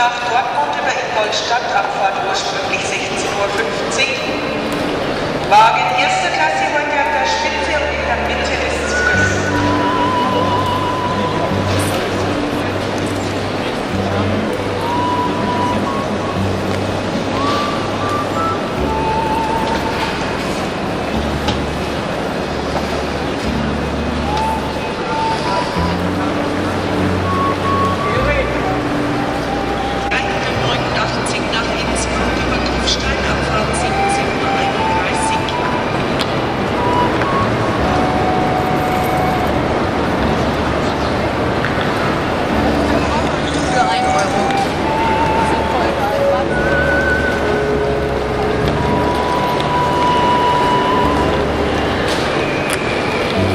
nach Dortmund über Ingolstadt, Abfahrt ursprünglich 16:50 Uhr. Wagen erster Klasse heute an der Spitze und in der Mitte des Zuges. Nach Innsbruck über Kufstein, Abfahrt 17:31 Uhr. Für 1 Euro. Sind voll geil, was?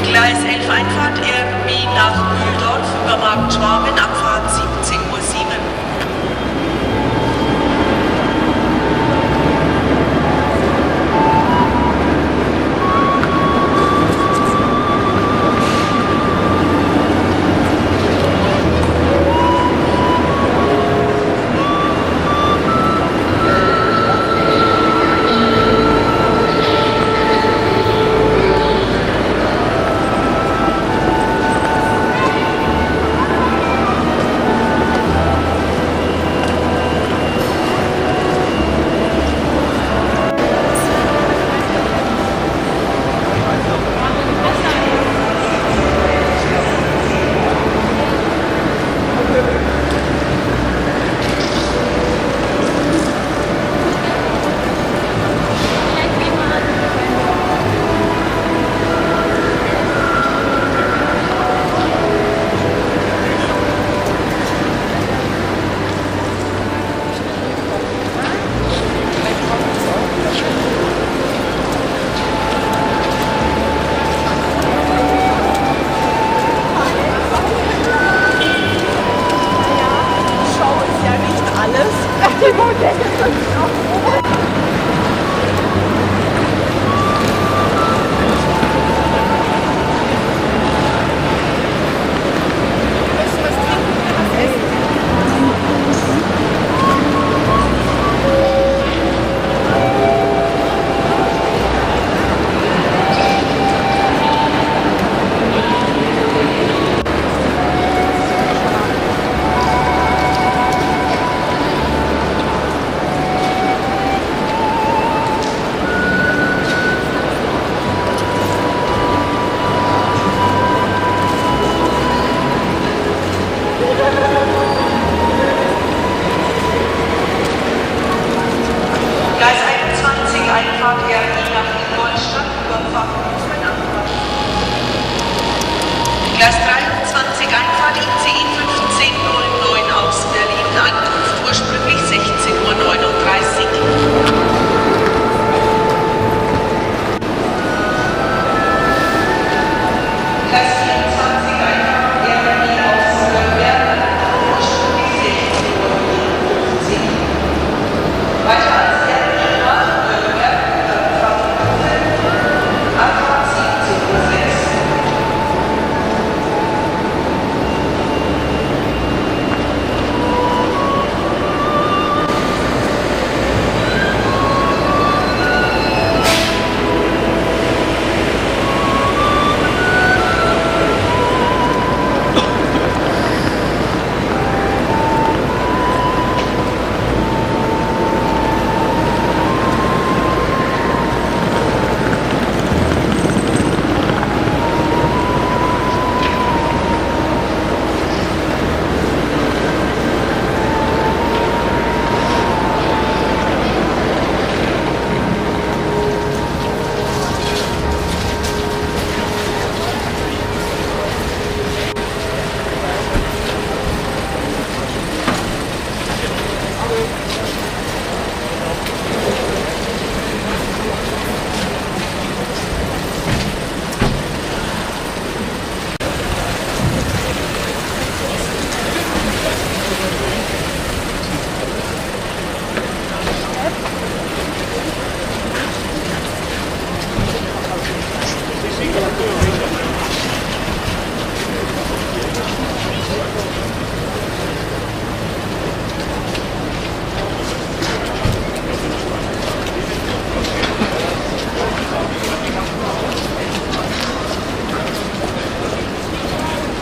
Gleis 11 Einfahrt RB nach Mühldorf über Markt Schwaben, Abfahrt 17:07 Uhr. Show ist ja nicht alles. Die Modelle sind auch Willst du was trinken oder was essen? Gleis 21 Einfahrt RB nach Ingolstadt über Pfaffenhofen, Abfahrt. Gleis